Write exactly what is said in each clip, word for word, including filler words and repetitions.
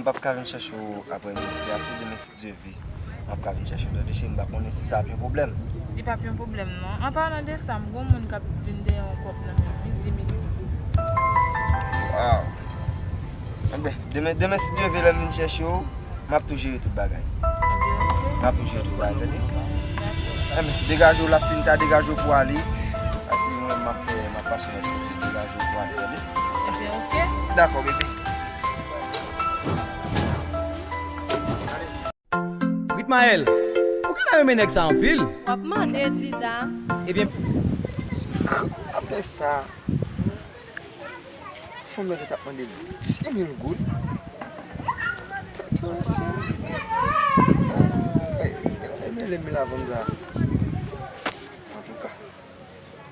M p ap ka vin chèche w aprè midi a, se demen si Dye vle. M ap ka vin chèche w, tande cheri, m pa konnen si sa ap yon pwoblèm. Li p ap yon pwoblèm non. An palan de sa, m gon moun k ap vin deyò yon kòb nan men m, li di m li. Waw. Enben, demen, demen si Dye vle, lè m vin chèche w, m ap tou jere tout bagay. Enben, oke. M ap tou jere tout bagay, tande? Dakò. Enben, degaje w, l ap fin ta degaje w pou ale. Paske mwen, m ap fè, m ap pase yon lòt kote, degaje w pou ale, tande? Enben, oke. Dakò, bebe. Ritmael, ou genlè renmen nèg sa anpil. W ap mande, Dida. Ebyen, apre sa, fanm nan te t ap mande m di mil goud. Tèt ansen. Ay, ay, ay, mele m la vann sa. Antouka,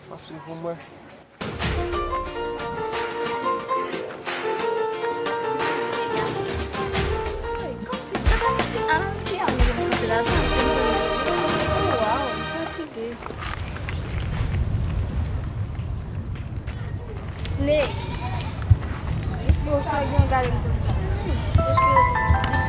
m ap swiv pou mwen. Ay, kòmsi, se kòmsi, ah, se a mwen ki pote lajan, je ne peux rien dire. Oh, wow, m fatige. Ne. Bon, sa gen gade m konsa. Paske,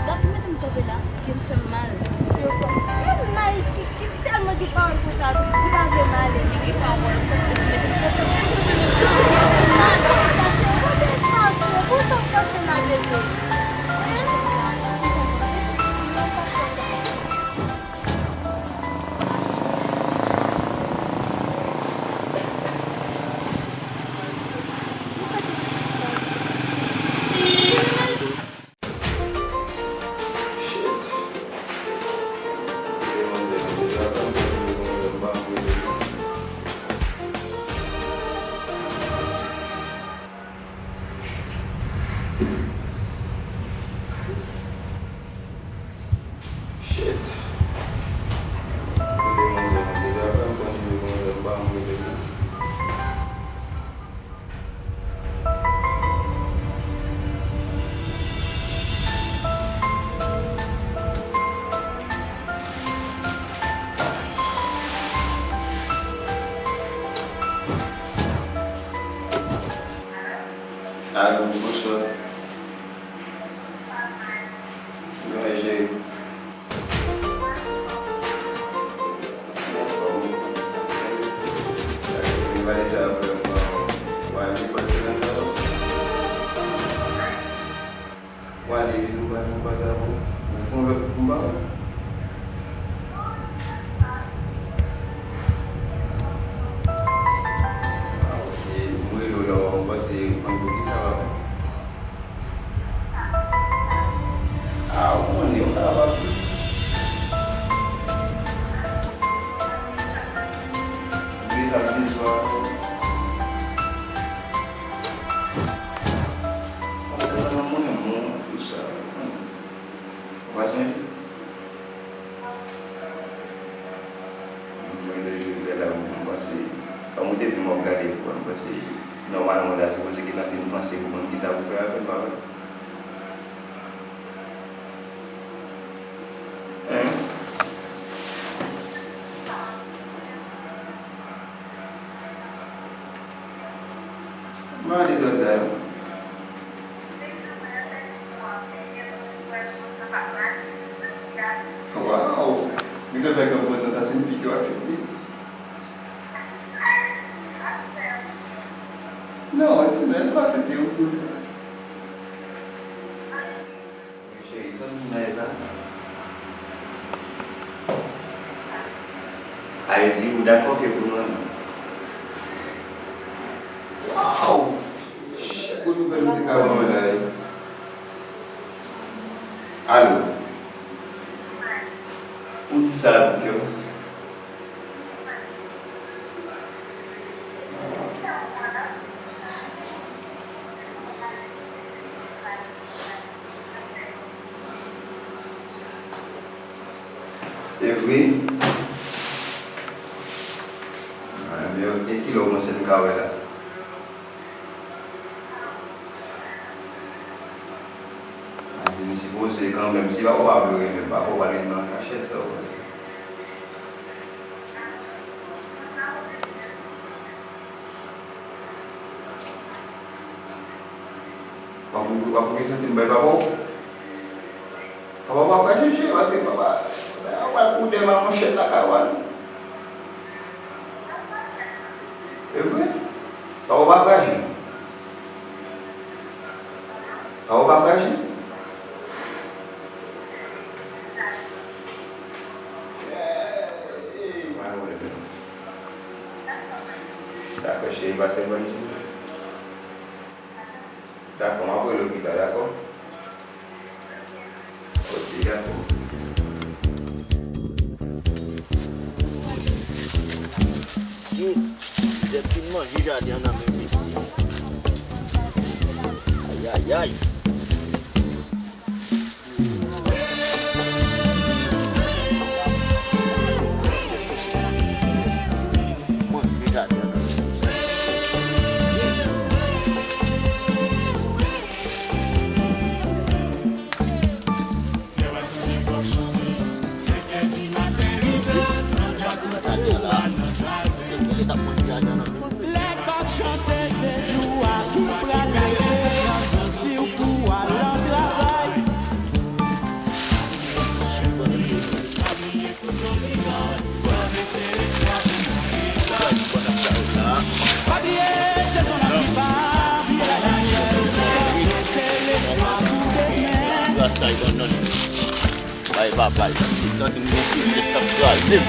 dat ou mete m kanpe la, pye m fè m mal. Pye w fè m mal? Ki tèlman gen pawòl konsa, li pa vle m ale. Li gen pawòl, kòmsi pou mete m kanpe. Pye m fè m mal. Fache, fache, fache, pou sa fache lage m yo. Shit. Rele manzè, mwen deja fè m konn rele manzè, m pa janm rele l. Alo, bonswa. Mwen jere. Wale, vin ou pa nan konpa sa pou ou fè yon lòt konpa. Ah, ok. M rele w la, w panse m ann pou ki sa, papa? Ah, ou konnen, ou kapab. Ou vle sa m vin sou a. Konsènan mwen, mwen, tou sa, ou konnen. Ou pa sonje? Mwen, lè jodi a la, mwen panse, kòm ou te di m w ap gade pou wè, m panse, nòmalman, w ta sipoze gentan fin panse pou konn kisa pou fè avè l, pa vre? Hein? Mwen ale sòti a yo. Waw! Li lè fè gen bon tan, sa siyifi ke w aksepte. Non, ti nèg, èske w aksepte ou? Wi, cheri, sa w di m la e sa? Ayiti, ou dakò ke pou nou renmen? Waw! Chèf, bon nouvèl nou te ka ban mwen la, wi. Alo? Ou di sa avèk kè w? E vre? Ah, men ok, kilè w panse n ka wè la? Ah, men sipoze kanmenm, si papa w pa vle w renmen, papa w pral renmen an kachèt, sa w panse? W ap, w ap prezante m bay papa w? Papa pa pral jije, paske papa, papa pral fout dèyè manchèt lakay ou a non. E vre? Papa pa pral jije. Papa pa pral jije. Ey, mwen wè. Dakò, cheri, pase bòn jounen. Dakò, m ap rele w pita, dakò? Ok, dakò. Shit, Zèb fin manje jaden an nan men mesye. Ayayay. Lè kòk chante, se jou a ki pral leve, si w pou al nan travay. Pa bliye, sezon nan ki pa vire, se lespwa pou demen. Bay papa, li santi m gen ti pyès k ap kraze m.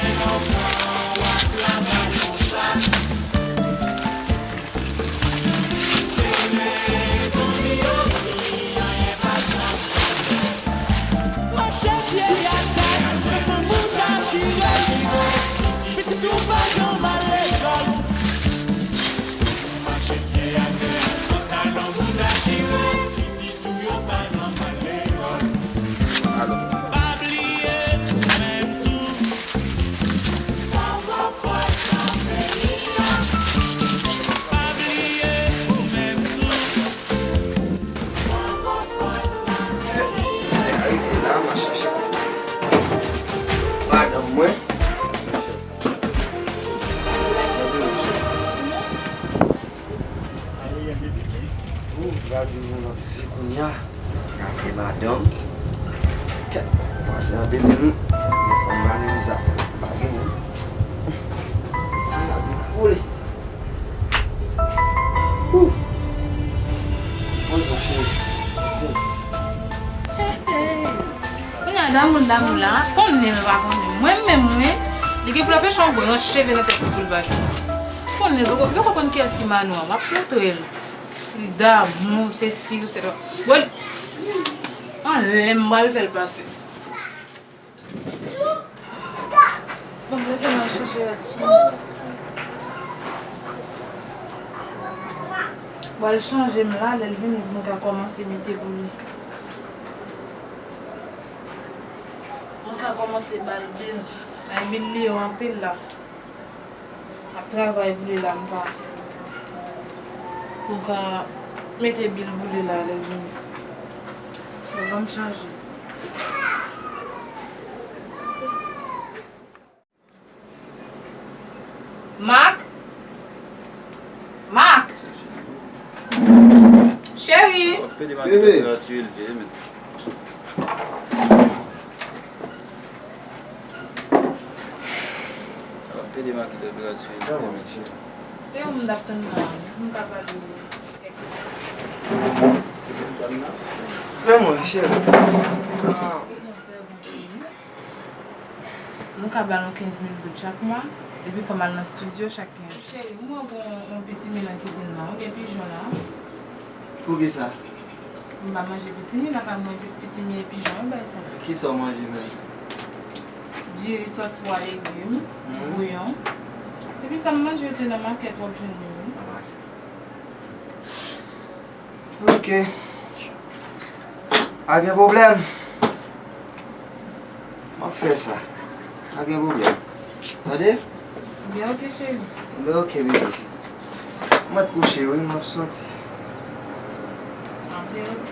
Mache pye atè, fè san bouda chire. Pitit ou pa janm al lekòl. Mache pye atè, pantalon bouda chire. Pitit ou yo pa janm al lekòl. Pa bliye ou menm tou. Sa w pòs nan peyi a. Pa bliye ou menm tou. Lè a rive la, m a chache madanm mwen. Ou pral viv yon lòt vi kounye a. Gade madanm. Kèt, vwazen an te di m fòk gen fanm nan menm zafè l, se pa genyen. Se la vin pou li. Ou. Poze w, cheri. Hey, hey. Kounye a, damou, damou la, konnen l pa konnen. Mwen menm, mwen, li gen pou l ap fè yon branch cheve nan tèt li pou l ba jwenn. Konnen l, poko, poko konn kiyès ki Manou an. M ap montre l. Li damou, se si, se la. Bon, anlè m pral fè l pase. Bon, leve m al chanje rad sou mwen. M pral chanje m la, lè l vini, pou m ka kòmanse mete pou li. M ka kòmanse ba l bil. Ay, bil li yo anpil la. M ap travay pou li la, m ka, m ka mete bil pou li la, lè l vini. Bon, ban m chanje. Mak! Mak! Cheri! W ap pede Mak, tanperature elve, men. W ap pede Mak, tanperature elve, men. Te yon moun t ap tann la, m ka pale kèk. Men mwen, cheri. Ah. Nou ka ba l yon kenz mil goud chak mwa, epi fò m al nan estidyo chak kenz jou. Cheri, m wè w gen yon pitimi nan kizin nan. Ou gen pijon la? Poukisa? M pa manje pitimi, lakay mwen pi-, pitimi e pijon, e bay sa. Kisa w manje menm? Diri, sòs pwa, legim, bouyon. Epi sa m manje yo te nan makèt, w ap jwenn yo, wi. Ok. Pa gen pwoblèm. M ap fè sa. Pa gen pwoblèm. Tande? Byen, ok, cheri. Byen, ok, bebe. Mwen t kouche, wi, m ap sòti. Ah, byen, ok.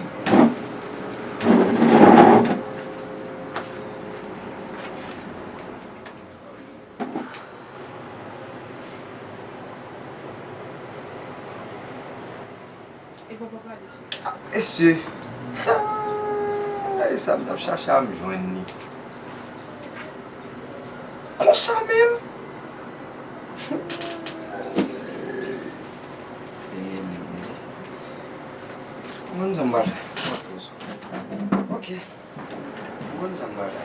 E papa pale, cheri. Ah, mesye. Ah, E sa m t ap chache a, m jwenn li. Konsa menm. M konn sa m pral fè. Ok. M konn sa m pral fè.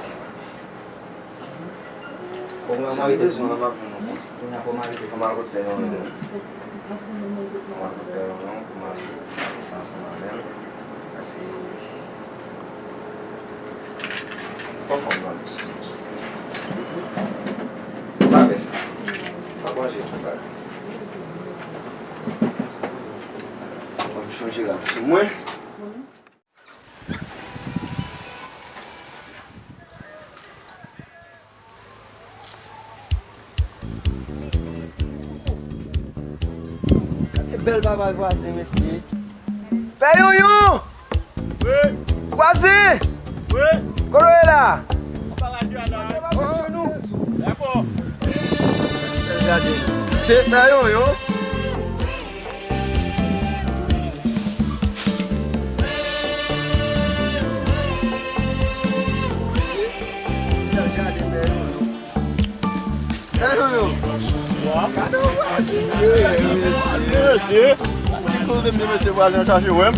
Sa m bezwen an, m ap jwenn nou konsa. Fò m al kot pè Yonyon. Fò m al kot pè Yonyon pou m al pale sa ansanm avè l. Paske fò fanm nan dous. Pa fè sa. Pa manje tout bagay. Mwen chanje rad sou mwen. Gade bèl babay vwazen, mesye. Pè Yonyon! Wi! Vwazen! Wi! Kote w ye la? Anba radyo a la. Anba radyo nou. Dakò. Gade. Se Pè Yonyon.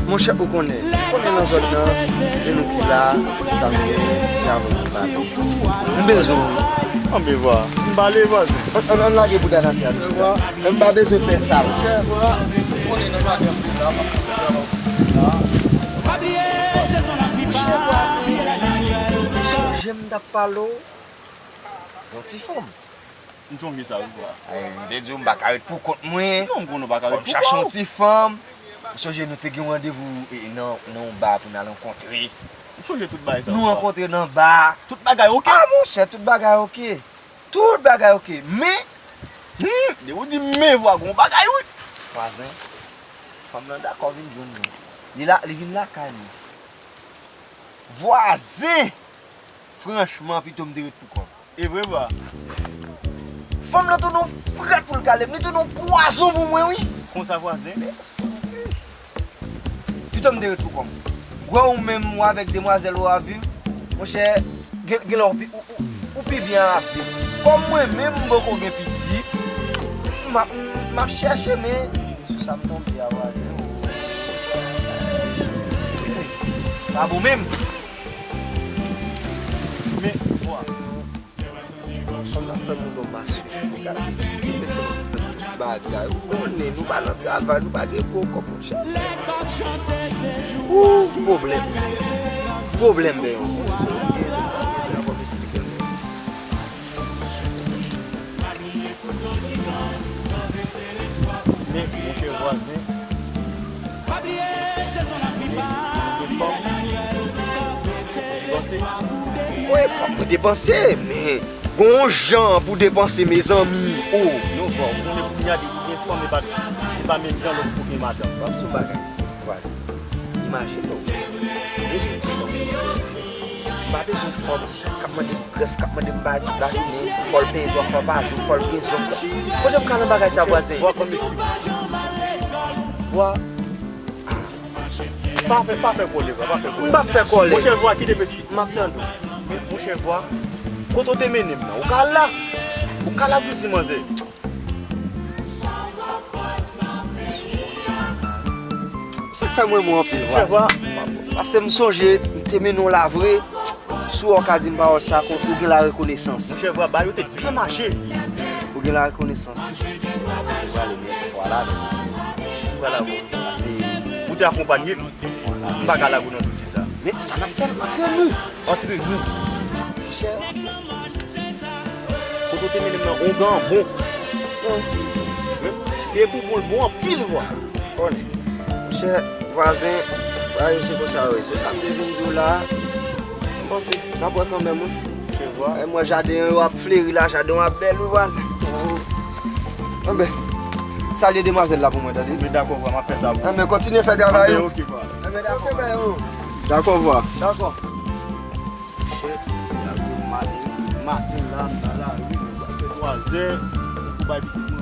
Monchè, ou konnen, ou konnen nan zòn nan, se nou ki la, sa nou ye, se avè w nou pale. M bezwen w wi. Anben vwa, m pale vwazen. Ann, ann, ann lage bouda nan tè a, mesye. M pa bezwen fè sal. Monchè vwazen, sonje m t ap pale w yon ti fanm. M sonje sa wi vwa. Ay, m te di w m pa ka ret pou kont mwen. Non, m konnen w pa ka ret pou kont ou. Fò m chache yon ti fanm. M sonje nou te gen randevou e, nan, nan yon ba pou n al rankontre. M sonje tout bagay sa. Nou rankontre nan ba. Tout bagay oke? Ah, monchè, tout bagay oke. Tout bagay oke. Men, hmm, depi w di men vwa, gon bagay wi. Vwazen, fanm nan dakò vin jwenn nou. Li la, li vin lakay nou. Vwazen! Franchman, pito m te ret pou kò m. E vre vwa? Fanm nan tounen yon frèt pou l kale m, li tounen yon pwazon pou mwen wi. Konsa vwazen? Mèsi. Pito m te ret pou kò m. M kwè ou menm ou avèk demwazèl ou ap viv, monchè, gen, gen lè ou pi, ou, ou, ou pi byen ap viv. Kòm mwen menm m poko gen pitit, m ap, m, m ap chèche men sou sa m tonbe a vwazen. Pa bon menm. Men, vwa. Fanm nan fè moun nan masifik, gade, li fè sèlman pou fè tout bagay. Ou konnen, nou pa nan travay, nou pa gen gwo kòb, monchè. Ou, pwoblèm. Pwoblèm, men, yon pwoblèm. Se yon pwoblèm, se yon pwoblèm, esplike m. Men, monchè vwazen, wi, fòk mwen depanse, men gon yon jan pou depanse, mezanmi, o. Non, vwa, ou konnen kounye a depi gen fanm, e pa, se pa menm jan lòm pou gen madanm. Ban m di w yon bagay, vwazen. Imajine w, bezwen ti fanm. M pa bezwen fanm k ap mande m grèf, k ap mande m bagay tout lajounen, fò l penyen twa fwa pa jou, fò l gen zong. Kote m ka nan bagay sa, vwazen? Vwa, kòm esplike. Vwa. Pa fè, pa fè kòlè, vwa, pa fè kòlè. M p ap fè kòlè. Monchè vwa, kite m esplike. M ap tande w. Men, monchè vwa, kote w te mennen m nan, ou ka al la. Ou ka al la pou di manzè. Sa k fè m renmen w anpil, vwa. Paske m sonje, m te mennen w la vre. Si w ka di m pawòl sa, kon, ou gen larekonesans. Monchè vwa, bagay yo te byen mache. Ou gen larekonesans. Ou prale byen, vwa la, men. Ou prale avè w. Paske ou te akonpanye l. M pa ka lage w nan dosye sa. Men sa n ap fè l antre nou. Antre nou. Monchè. Kote w te mennen m nan, on gan bon. Se pou bon l bon anpil vwa. Konnen. Monchè, vwazen, bagay yo se konsa yo ye. Se sa m te vin di w la. M panse, n ap wè kanmenm, wi. Monchè vwa. E mwen, jaden yo ap fleri la, jaden yo ap bèl, wi, vwazen. Anben, salye demwazèl la pou mwen, tande? Men dakò vwa, m ap fè sa pou ou. Anben, kontinye fè travay ou. Anben, ok vwa. Anben, dakò, bèl, wi. Dakò vwa. Dakò. Chè, maten, maten la, m nan lari, m pral fè twazè, pou bay pitit